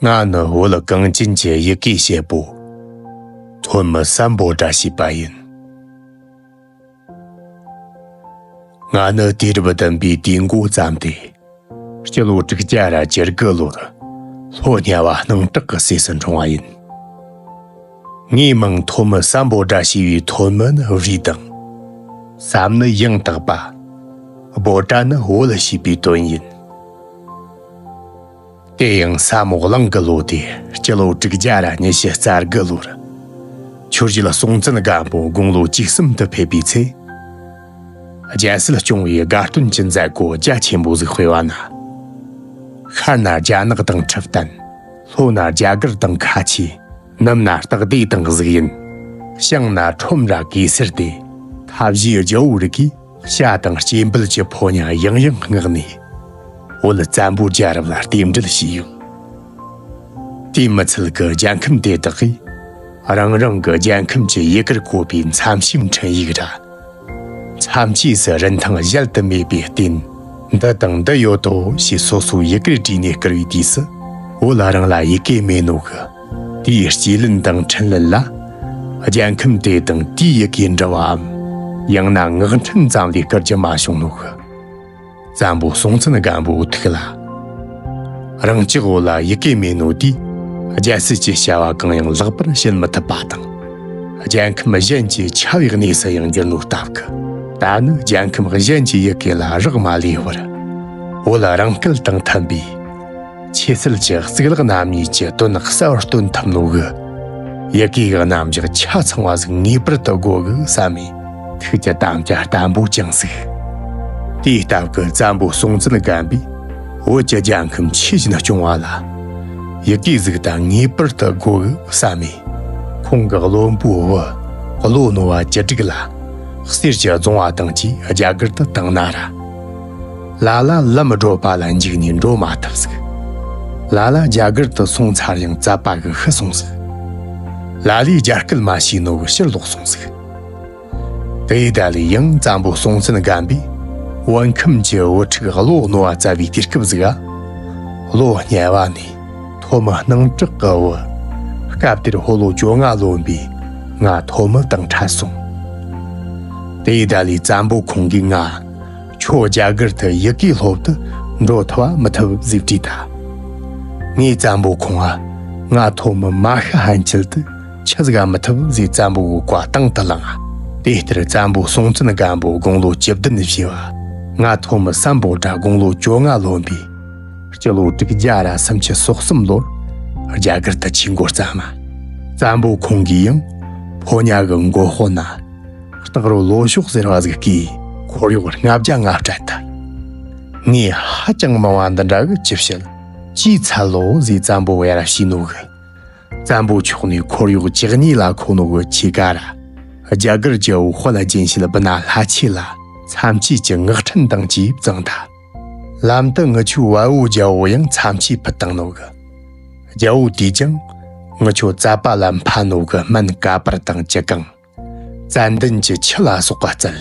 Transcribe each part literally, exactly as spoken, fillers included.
ང་ནི་བོད་གངས་ཅན་གྱི་ཡི་གེའི་བྱེད་པོ། ཐོན་མི་སམ་བྷོ་ཊ་ཞེས་པ་ཡིན། ང་ནི་དུས་རབས་བདུན་པའི་དུས་འགོ་བརྩམས་ཏེ། སྤྱི་ལོ་དྲུག་བརྒྱ་ར་བཅུ་དགུ་ལོར་ལྷོ་གཉལ་བ་སྣང་གྲགས་ཀྱི་སྲས་སུ་འཁྲུངས་པ་ཡིན། ངའི་མིང་ཐོན་མི་སམ་བྷོ་ཊ་ཞེས་པའི་ཐོན་མི་ནི་བྲིས་དང་། སམ་ནི་ཡང་དག་པ། བྷོ་ཊ་ནི་བོད་ཞེས་པའི་དོན་ཡིན། དེ་ཡང་ས་མོ་གླིང་གི་ལོ་སྟེ། སྤྱི་ལོ་དྲུག་བརྒྱ་ར་ཉི་ཤུ་རྩ་དགུ་ལོར། ཆོས་རྒྱལ་སྲོང་བཙན་སྒམ་པོ་དགུང་ལོ་བཅུ་གསུམ་དུ་ཕེབས་པའི་ཚེ། རྒྱལ་སྲིད་སྐྱོང་བའི་དགའ་སྟོན་གྱི་མཛད་སྒོ་རྒྱ་ཆེན་པོ་ཟིག་སྤེལ་བ་ན། ཤར་ན་རྒྱ་ནག་དང་ཁྲི་བརྟན། ལྷོ་ན་རྒྱ་གར་དང་ཁ་ཆེ། ནུབ་ན་སྟག་སྡེ་དང་གཟིག་ཡུན། བྱང་ན་ཁྲོམ་ར་གེ་སར་ཏེ། མཐའ་བཞིའི་རྒྱལ་པོ་རིགས་ཀྱིས། བྱ་དང་སྐྱེས་འབུལ་གྱི་ཕོ་ཉ་ཡང་ཡང་མངགས་ནས། བོད་བཙན་པོའི་རྒྱལ་རབས་ལ་རྟེན་འབྲེལ་བྱས་ཡོད། དེས་མི་ཚད་ཀྱི་རྒྱལ་ཁམས་དེ་དག་གིས། རང་རང་གི་རྒྱལ་ཁམས་ཀྱི་ཡི་གེར་བཀོད་པའི་མཚམས་ཤིང་འཕྲིན་ཡིག་ར། མཚམས་ཆོས་སུ་རིན་ཐང་གཞལ་དུ་མེད་པའི་རྟེན་འདི་དང་འདི་ཡོད་དོ་ཞེས་སོ་སོའི་ཡི་གེར་བྲིས་ནས་བསྐུར་བའི་དུས་སུ། བོད་རང་ལ་ཡི་གེ་མེད་ནོ་གི། དེའི་སྐྱེས་ལན་དང་འཕྲིན་ལན་ལ། རྒྱལ་ཁམས་དེ་དང་དེའི་ཡི་གེ་འདྲ་བའམ། ཡང་ན་ངག་འཕྲིན་ཙམ་ལས་བསྐུར་རྒྱུ་མ་བྱུང་ནོ་གི། བཙན་པོ་སྲོང་བཙན་སྒམ་པོའི་ཐུགས་ལ། རང་ཅག་བོད་ལ་ཡི་གེ་མེད་ནོ་དེས། རྒྱལ་སྲིད་ཀྱི་བྱ་བ་གང་ཡང་ལེགས་པར་བྱེད་མི་ཐུབ་པ་དང་། རྒྱལ་ཁམས་གཞན་གྱི་ཆ་བའི་གནས་སུ་ཡང་འགྱུར་ནོ་སྟབས་ཀྱིས། ད་ནི་རྒྱལ་ཁམས་གཞན་གྱི་ཡི་གེ་ལ་རག་མ་ལས་པར། བོད་རང་སྐད་དང་མཐུན་པའི། ཆོས་སྲིད་ཀྱི་གཙུག་ལག་རྣམ་གཉིས་ཀྱི་དོན་གསལ་བར་སྟོན་ཐུབ་ནོ་གི། ཡི་གེ་གི་རྣམ་གཞག་ཆ་ཚང་བ་ཟིག་ངེས་པར་དུ་དགོས་གི་བསམ་མེ། ཐུགས་ཀྱི་དམ་བཅའ་བརྟན་པོ་བཅངས་ཟིག། དེའི་སྟབས་ཀྱིས་བཙན་པོ་སྲོང་བཙན་སྒམ་པོས་བོད་ཀྱི་རྒྱལ་ཁམས་ཆོས་བཞིན་སྐྱོང་བ་ལ། ཡི་གེ་ཟིག་ད་ངེས་པར་དུ་དགོས་གི་བསམ་མེ། ཁོང་གི་བློན་པོ་བུ་བློ་རྣོ་བ་བཅུ་དྲུག་ལ། གསེར་གྱི་རྫོང་བ་དང་བཅས་རྒྱ་གར་དུ་བཏང་ན་ར། ལ་ལ་ལམ་བགྲོད་པ་ལ་འཇིགས་ནས་འགྲོ་མ་ཐུབ་ཟིག། ལ་ལ་རྒྱ་གར་དུ་སོང་ཚར་ཡང་བཙལ་པ་གི་ཤི་སོང་ཟིག། ལ་ལས་རྒྱ་སྐད་མ་ཤེས་ནོ་གི་ཕྱིར་ལོག་སོང་ཟིག། དེའི་ད་ལས་ཡང་བཙན་པོ་སྲོང་བཙན་སྒམ་པོས་བོད་ཁམས་ཀྱི་བུ་ཕྲུག་བློ་རྣོ་བ་བཙལ་བའི་དུས་སྐབས་ཟིག་ག། ལྷོ་གཉལ་བ་ནས་ཐོན་མི་སྣང་གྲགས་ཀྱི་བུ། སྐབས་དེར་ཕོ་ལོ་བཅོ་ལྔ་ལོན་པའི་ང་ཐོན་མི་དང་འཕྲད་སོང་། དེའི་ད་ལས་བཙན་པོ་ཁོང་གིས་ང་། ཁྱོད་རྒྱ་གར་དུ་ཡི་གེ་སློབ་ཏུ་འགྲོ་ཐུབ་བ་མི་ཐུབ་ཟེར་དྲིས་ད། ངས་བཙན་པོ་ཁོང་ང་། ང་ཐོན་མི་མ་ཤི་ཕན་ཆད་དུ་ཆི་ཟིག་ག་མི་ཐུབ་ཟེར་བཙན་པོ་གི་བཀའ་དང་དུ་བླངས། དེ་ལྟར་བཙན་པོ་སྲོང་བཙན་སྒམ་པོ་དགུང་ལོ་བཅུ་བདུན་བཞེས་པ། ང་ཐོན་མི་སམ་བྷོ་ཊ་དགུང་ལོ་བཅོ་ལྔ་ལོན་པའི། སྤྱི་ལོ་དྲུག་བརྒྱ་ར་སུམ་ཅུ་སོ་གསུམ་ལོར་རྒྱ་གར་དུ་ཆས་འགོ་བརྩམས། བཙན་པོ་ཁོང་གིས་ཡང་ཕོ་ཉ་གི་མགོ་དཔོན་ན། སྟག་རོ་ལོ་ཕྱོགས་ཟེར་བ་ཟིག་གིས་འཁོར་གཡོག་ལྔ་བརྒྱ་ལྔ་སྤྲད་ད། ངས་ཧ་ཅང་མང་བ་འདི་འདྲ་གི་ཅི་བྱེད། ཅིའི་ཚད་ལོ་ཟེར་བཙན་པོ་ཡར་བཤད་ནོ་གི། བཙན་པོ་མཆོག་ནས་འཁོར་གཡོག་བཅུ་གཉིས་ལ་མཁོ་ནོ་གི་ཆས་ཀ་ར། རྒྱ་གར་རྒྱལ་པོ་དཔལ་རྒྱན་ཤེད་སྦི་ན་ལྷ་ཆེ་ལ་མཚམས་ཆོས་ཀྱི་ངག་འཕྲིན་དང་བཅས་བརྫངས་ད། ལམ་དུ་ངི་ཆོའི་བལ་པོ་རྒྱལ་པོ་ཡང་མཚམས་ཆོས་ཕུལ་བཏང་ནོ་གི། རྒྱལ་པོ་དེས་ཀྱང་ངི་ཆོ་བཙལ་པ་ལ་འཕར་ནོ་གི་སྨན་ཀ་པར་དང་ཅི་གང་། ཙན་དན་གྱི་ཆུ་ལ་སོགས་པ་བསྩལ།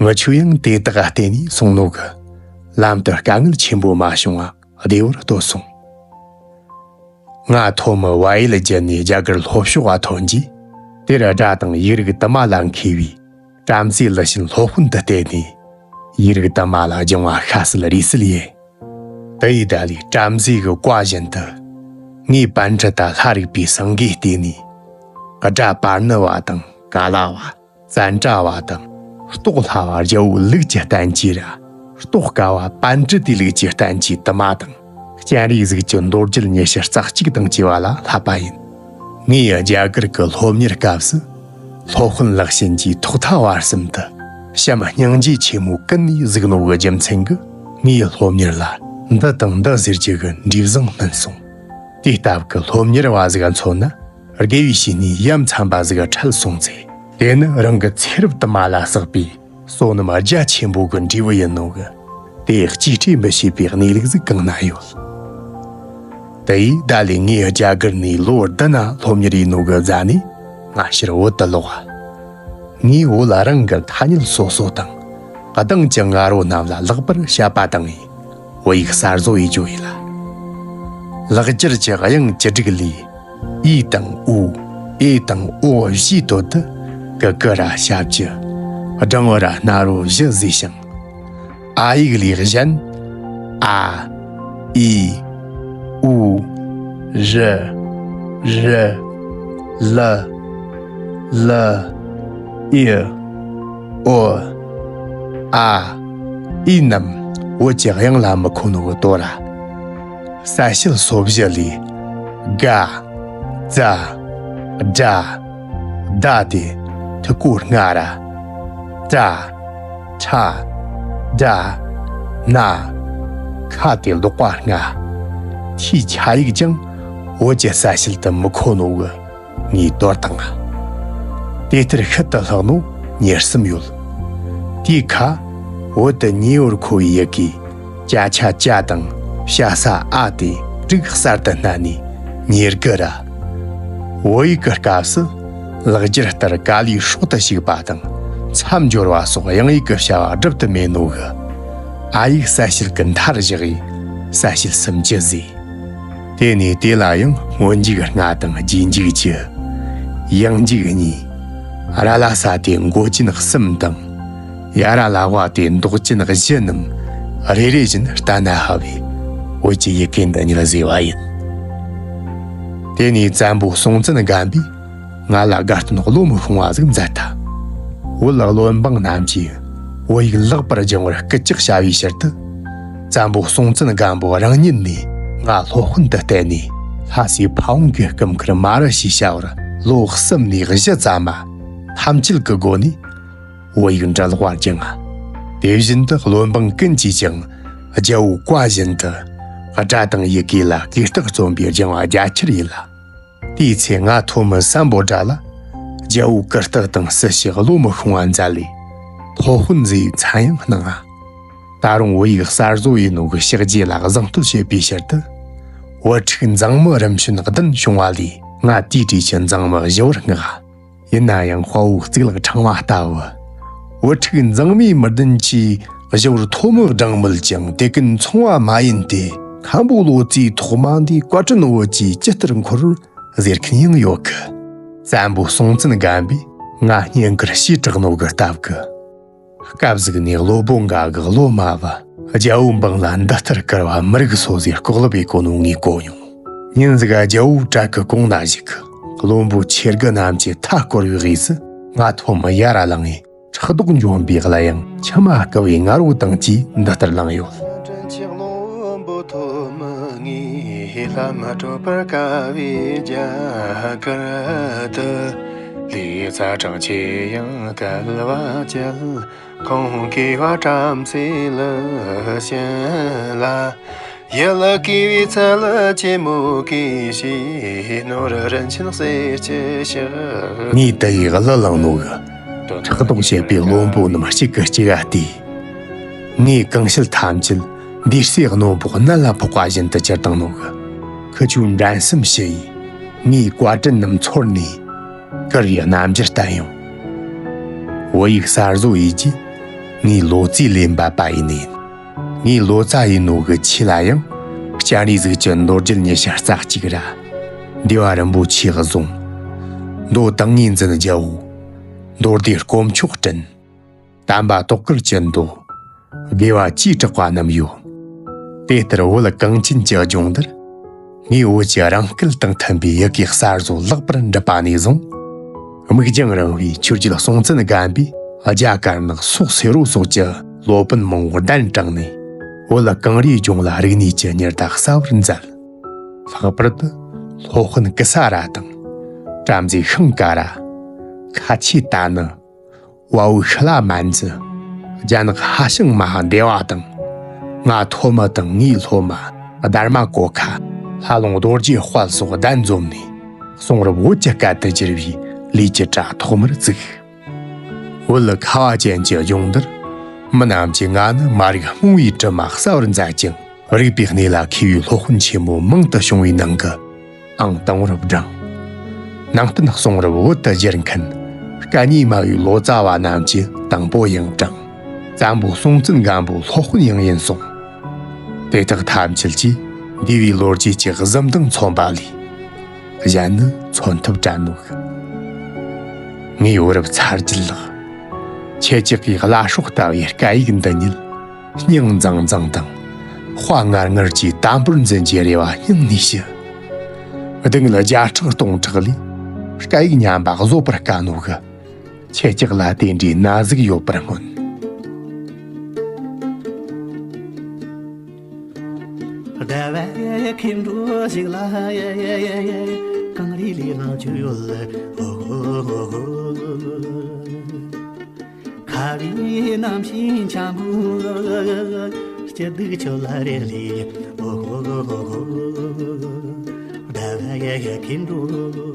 ངི་ཆོ་ཡང་དེ་དག་ག་བརྟེན་ནས་སོང་ནོ་གི། ལམ་དུ་དཀའ་ངལ་ཆེན་པོ་མ་བྱུང་བ་བདེ་བར་ཐོན་སོང་། ང་ཐོན་མི་བལ་ཡུལ་བརྒྱུད་ནས་རྒྱ་གར་ལྷོ་ཕྱོགས་བ་ཐོན་རྗེས། དེར་སྒྲ་དང་ཡིག་རིགས་དུ་མ་ལ་མཁས་པའི་བྲམ་ཟེ་ལི་ཤིན་སློབ་དཔོན་དུ་བསྟེན་ནས། ཡིག་རིགས་དུ་མ་ལ་སྦྱང་བ་ཤ་གསལ་རེ་གསལ་ཡས། དེ་ཡི་ད་ལས་བྲམ་ཟེ་གི་བཀའ་བཞིན་དུ། ངས་པཎ་ཌི་ཏ་ལྷ་རིག་པའི་སེང་གེ་བསྟེན་ནས། སྒྲ་པར་ཎི་བ་དང་ཀ་ལ་བ། ཙན་དྲ་བ་དང་། རྟོགས་སླ་བ་རྒྱལ་པོའི་ལུགས་ཀྱི་བསྟན་བཅོས་ར། རྟོགས་དཀའ་བ་པཎ་ཌི་ཏའི་ལུགས་ཀྱི་བསྟན་བཅོས་དུ་མ་དང་། སྤྱན་རས་གཟིགས་ཀྱི་མདོ་རྒྱུད་ཉི་ཤུ་རྩ་གཅིག་དང་བཅས་པ་ལ་བསླབ་པ་ཡིན། ངས་རྒྱ་གར་གྱི་སློབ་གཉེར་སྐབས་སུ། སློབ་དཔོན་ལགས་བྱིན་གྱིས་ཐོག་མཐའ་བར་གསུམ་དུ། བྱམས་སྙིང་རྗེ་ཆེན་མོ་ཀུན་ནས་གཟིགས་ནོ་གི་རྒྱུ་མཚན་གྱིས། ངའི་སློབ་གཉེར་ལ་འདི་དང་འདི་ཟེར་རྒྱུ་གི་འབྲས་བཟང་སྨིན་སོང་། དེ་སྟབས་ཀྱི་སློབ་གཉེར་བ་ཟིག་མཚོན་ན། དགེ་བའི་བཤེས་གཉེན་ཡ་མཚན་པ་ཟིག་འཕྲད་སོང་ཚེ། དེ་ནི་རང་གི་ཚེ་རབས་དུ་མ་ལ་བསགས་པའི་བསོད་ནམས་རྒྱ་ཆེན་པོ་གི་འབྲས་བུ་ཡིན་ནོ་གི། དེ་གཅེས་སྤྲས་མི་བྱེད་པའི་གནས་ལུགས་ཟིག་གང་ན་ཡོད། དེ་ཡིས་ད་ལས་ངས་རྒྱ་གར་ནས་ལོ་བདུན་ན་སློབ་གཉེར་ཡིན་ནོ་གི་གཟའ་ནས་སྔ་ཕྱིར་བོད་དུ་ལོག་ངས་བོད་རང་གི་ཐ་སྙད་སོ་སོ་དང་། གདངས་ཀྱི་ང་རོ་རྣམས་ལ་ལེགས་པར་དཔྱད་པ་བཏང་ངས་བོད་ཡིག་གསར་བཟོ་ཡེ་རྒྱུ་ཡིན་ལ། ལེགས་སྦྱར་གྱི་དབྱངས་བཅུ་དྲུག་ལས། ཨི་དང་ཨུ། ཨེ་དང་ཨོ་བཞིའི་དོད་དུ་ཀུ་ཀུ་ར་ཞབས་ཀྱུ། སྦྲང་བུ་ར་སྣ་རོ་བཞི་བཟོས་ཤིང་། ཨ་ཡིག་ལས་གཞན། ཨ། ཨི། ཨུ། རི། རི། ལི། ལི། ཨི། ཨོ། ཨ། ཨི་རྣམས་བོད་ཀྱི་དབྱངས་ལ་མི་མཁོ་ནོ་གི་དོ་ར། གསལ་བྱེད་སོ་བཞི་ལས། ག། ཛ། དྲ། ད་སྟེ་ཐིག་གོ་ལྔ་ར། ཏྲ། ཁྲ། ཌ། ན། ཁ་སྟེ་ལོག་པ་ལྔ། ཐིའི་ཆ་ཡིག་ཀྱང་བོད་ཀྱི་གསལ་བྱེད་དུ་མི་མཁོ་ནོ་གི་ངའི་དོར་དང་། དེ་ལྟར་ཤུལ་དུ་ལྷག་ནོ་ཉེར་གསུམ་ཡོད། དེའི་ཁ་བོད་དུ་ཉེ་བར་མཁོ་བའི་ཡི་གེ། ཅ་ཆ་ཅ་དང་བྱ་ས་འ་སྟེ་དྲུག་གསར་དུ་བསྣན་ནས་ཉེར་དགུ་ར། བོད་ཡིག་གི་སྐབས་སུ་ལེགས་སྦྱར་ལྟར་ཀ་ལིའི་སྲོག་ཏུ་ཞུགས་པ་དང་མཚམས་སྦྱོར་བ་སོགས་དབྱངས་ཡིག་གི་བྱ་བ་སྒྲུབ་ཏུ་མེད་ནོ་གི། ཨ་ཡིག་གསལ་བྱེད་ཀྱི་མཐར་བཞག་གིས་གསལ་བྱེད་སུམ་ཅུ་བཟོས། དེ་ནས་དེ་ལ་ཡང་སྔོན་འཇུག་ལྔ་དང་རྗེས་འཇུག་བཅུ། ཡང་འཇུག་གཉིས། ར་ལ་ས་སྟེ་མགོ་ཅན་གསུམ་དང་། ཡ་ར་ལ་བ་སྟེ་མདོག་ཅན་བཞི་རྣམས་རེ་རེ་བཞིན་ལྟ་ན་ཧ་བའི་བོད་ཀྱི་ཡི་གེ་འདི་ཉིད་བཟོས་པ་ཡིན། དེ་ནས་བཙན་པོ་སྲོང་བཙན་སྒམ་པོས་ང་ལ་དགའ་སྟོན་བློ་མི་ཤོང་བ་ཟིག་མཛད་ད། བོད་བློན་འབངས་རྣམས་ཀྱིས་བོད་ཡིག་ལེགས་པར་སྦྱང་བར་སྐུལ་ལྕག་བྱ་བའི་ཕྱིར་དུ། བཙན་པོ་སྲོང་བཙན་སྒམ་པོ་རང་ཉིད་ནས་ང་སློབ་དཔོན་དུ་བསྟེན་ནས་ལྷ་སའི་ཕ་བོང་གི་སྐུ་མཁར་མ་རུ་ཞེས་བྱ་བར་ལོ་གསུམ་ནས་བཞི་ཙམ་མ་ཐམས་ཅད་ཀྱི་སྒོ་ནས་བོད་ཡིག་འབྲི་ཀློག་པ་སྦྱངས། དེ་བཞིན་དུ་བློན་འབངས་ཀུན་གྱིས་ཀྱང་རྒྱལ་པོའི་བཀའ་བཞིན་དུ་སྒྲ་དང་ཡི་གེ་ལ་གུས་རྟགས་རྩོམ་པའི་སྦྱང་བ་རྒྱ་ཆེར་ཡིན་ལ། དེའི་ཚེ་ང་ཐོན་མི་སམ་བྷོ་ཊ་ལ་རྒྱལ་པོའི་གུས་རྟགས་དང་སྲི་ཞུའི་བློ་མི་ཤོང་བ་མཛད་ལས་སློབ་དཔོན་མཛད་པའི་མཚན་ཡང་གནང་ང་། ད་རུང་བོད་ཡིག་གསར་བཟོ་ཡིན་ནོ་གི་ཕྱག་རྗེས་ལ་གཟེངས་བསྟོད་བྱེད་པའི་ཕྱིར་དུ། བུ་ཕྲུག་མཛངས་མི་རིམ་བྱོན་བདུན་བྱུང་བ་ལས་ང་དེའི་གྲས་ཀྱི་མཛངས་མི་བཞི་བར་བསྔགས། ཡིན་ན་ཡང་དཔའ་བོ་གཙུག་ལག་ཕྲེང་བ་ལྟ་བུ། བུ་ཕྲུག་མཛངས་མའི་མི་བདུན་གྱིས་བཞི་བར་ཐོན་མི་བགྲང་མོད་ཀྱང་དེ་ཀུན་མཚུངས་པ་མ་ཡིན་ཏེ། མཁན་པོ་ལོ་ཙཱའི་ཐོག་མ་འདི་བཀའ་དྲིན་བོད་ཀྱི་ཇི་ལྟར་འཁོར་ཟེར་མཁན་ཡང་ཡོད་གི། བཙན་པོ་སྲོང་བཙན་སྒམ་པོས་ང་བསྙེན་བཀུར་ཞེ་དྲག་ནོ་གི་སྟབས་ཀྱིས། སྐབས་ཟིག་ནས་སློབ་དཔོན་འགའ་གིས་སློབ་མ་བུ་རྒྱལ་པོའི་འབངས་ལ་འདི་ལྟར་བཀུར་བ་མི་རིགས་སོ་ཟེར་ལྐོག་ལབ་ཡེ་གོ་ནོ་ངས་གོ་མྱོང་། ཉིན་ཟིག་རྒྱལ་པོའི་གྲལ་གྱི་གོང་ན་བཞུགས། བློན་པོ་ཆེ་དགུ་རྣམས་ཀྱིས་མཐའ་བསྐོར་བའི་དབུས་སུ་ང་ཐོན་མི་ཡར་ལངས་ངས། ཕྲག་དོག་འཇོམས་པའི་གླུ་དབྱངས་མཆི་མ་བསྐུལ་བའི་ངར་བོ་དང་བཅས་འདི་ལྟར་བླངས་ཡོད། དྲིན་ཆེ་བློན་པོ་ཐོན་མི་ངས། ལྷ་མི་སྤྲོ་བར་དཀའ་བའི་རྒྱ་གར་དུ། ལུས་རྩལ་གྲངས་ཆེ་ཡང་སྐལ་བ་བཅད། ཁོང་གི་བ་བྲམ་ཟེ་ལི་ཤི་ལ། ཡུལ་གུས་པའི་ཚུལ་ཆེན་མོ་གིས་ཞེས། ནོར་རིན་ཆེན་གསེར་གྱི་ཕྱག། ངས་དེ་ཡི་གླུ་བླངས་ནོ་གི། ཕྲག་དོག་བྱེད་པའི་བློན་པོ་རྣམས་གཅིག་གིས་གཅིག་ག་བལྟས། ངས་གང་བཤད་ཐམས་ཅད་འདས་སའི་གནོན་པོ་ནད་ལ་ཕོག་པ་བཞིན་དུ་གྱུར་བཏང་ནོ་གི། ཁི་ཆོས་འགྲན་སེམས་ཞི་ཡིས་ངའི་བཀའ་དྲིན་རྣམས་ཚོར་ནས། བཀུར་བའི་རྣམ་འགྱུར་བསྟན་ཡོང་། བོད་ཡིག་གསར་བཟོ་ཡིན་གྱི་ངའི་ལོ་ཙཱའི་ལས་འབད་པ་ཡིན་ནི་ཡིན། ངའི་ལོ་ཙཱ་ཡིན་ནོ་གི་ཆེད་ལ་ཡང་སྤྱན་རས་གཟིགས་ཀྱི་མདོ་རྒྱུད་ཉི་ཤུ་རྩ་གཅིག་ར། འདུས་པ་རིན་པོ་ཆེའི་གཟུངས། མདོ་ཏིང་ངེ་འཛིན་རྒྱལ་པོ། མདོ་སྡེ་དཀོན་མཆོག་སྤྲིན། དམ་པ་དོ་དཀར་གྱི་མདོ། དགེ་བ་བཅུའི་གྲགས་པ་རྣམས་ཡོད། དེ་ལྟར་བོད་གངས་ཅན་གྱི་ལྗོངས་འདིར། ངས་བོད་ཀྱི་རང་སྐད་དང་མཐུན་པའི་ཡི་གེ་གསར་བཟོ་ལེགས་པར་འགྲུབ་པ་ནས་བཟུང་། མིག་རྒྱང་རིང་བའི་ཆོས་རྒྱལ་སྲོང་བཙན་སྒམ་པོས་རྒྱ་གར་ནག་སོག་སེ་རོ་སོགས་ཀྱི་སློབ་དཔོན་མང་བོར་གདན་དྲངས་ནས། བོད་གངས་རིའི་ལྗོངས་ལ་རིག་གནས་ཀྱི་ཉི་ཟླ་གསལ་བར་མཛད། ལྷག་པར་དུ་སློབ་དཔོན་ཀི་ས་ར་དང་། བྲམ་ཟེ་ཤིང་ཀ་ར། ཁ་ཆེ་ཏཱ་ནི། དཔའ་བོ་ཤི་ལ་མན་ཙི། རྒྱ་ནག་ཧྭ་ཤང་མ་ཧཱ་དེ་བ་དང་། ང་ཐོན་མི་དང་ངའི་སློབ་མ་དྷརྨ་ཀོ་ཁ། ལྷ་ལུང་རྡོ་རྗེ་དཔལ་སོགས་གདན་འཛོམས་ནས། གསུང་རབ་བོད་ཀྱི་སྐད་དུ་བསྒྱུར་བའི་ལས་ཀྱི་གྲྭ་ཐོག་མར་བཙུགས། བོད་ཁ་བ་ཅན་གྱི་ལྗོངས་འདིར། མི་རྣམས་ཀྱིས་ང་ནི་མ་རིག་རྨོངས་པའི་དྲི་མ་གསལ་བར་མཛད་ཅིང་། རིག་པའི་གནས་ལ་མཁས་པའི་སློབ་དཔོན་ཆེན་མོ་མང་དུ་བྱུང་བའི་ནང་གི་ཨང་དང་པོར་བགྲངས། ནང་བསྟན་གསུང་རབ་བོད་དུ་བསྒྱུར་མཁན་སྐད་གཉིས་སྨྲ་བའི་ལོ་ཙཱ་བ་རྣམས་ཀྱི་དང་པོ་ཡང་དྲངས། བཙན་པོ་སྲོང་བཙན་སྒམ་པོའི་སློབ་དཔོན་ཡང་ཡིན་གསུངས། དེ་དག་ཐམས་ཅད་ཀྱིས་ འདས་པའི་ལོ་རྒྱུས་ཀྱི་གཟི་མདངས་མཚོན་པ་ལས། གཞན་ནི་མཚོན་ཐབས་བྲལ་ནོ་གི། ངའི་བུ་རབས་ཚ་རྒྱུད་ལགས། ཁྱེད་ཅག་གི་བླ་སྲོག་ལྟ་བུའི་སྐད་ཡིག་འདི་ཉིད། སྙིང་མཛངས་མཛངས་དང་། དཔའ་ངར་ངར་གྱིས་དམ་པོར་འཛིན་རྒྱུའི་རེ་བ་སྙིང་ནས་ཞུ། སྡུག་བསྔལ་བརྒྱ་ཕྲག་སྟོང་ཕྲག་ལས། སྐད་ཡིག་ཉམས་པ་བཟོད་པར་དཀའ་ནོ་གི། ཁྱེད་ཅག་ལ་དེ་འདྲའི་ན་ཟུག་ཡོད་པར་སྨོན། ཟླ་བའི་ཁེངས་འགྲོ་ཞིག་ལ། གངས་རི་ལས་ལངས་བཅུག་ཡོད། ཁ་བའི་གནམ་ཤིང་འཁྱམ་པོ། སྐྱིད་སྡུག་ཆུ་ལ་རེ་ལས། ཟླ་བའི་ཁེངས་འགྲོ།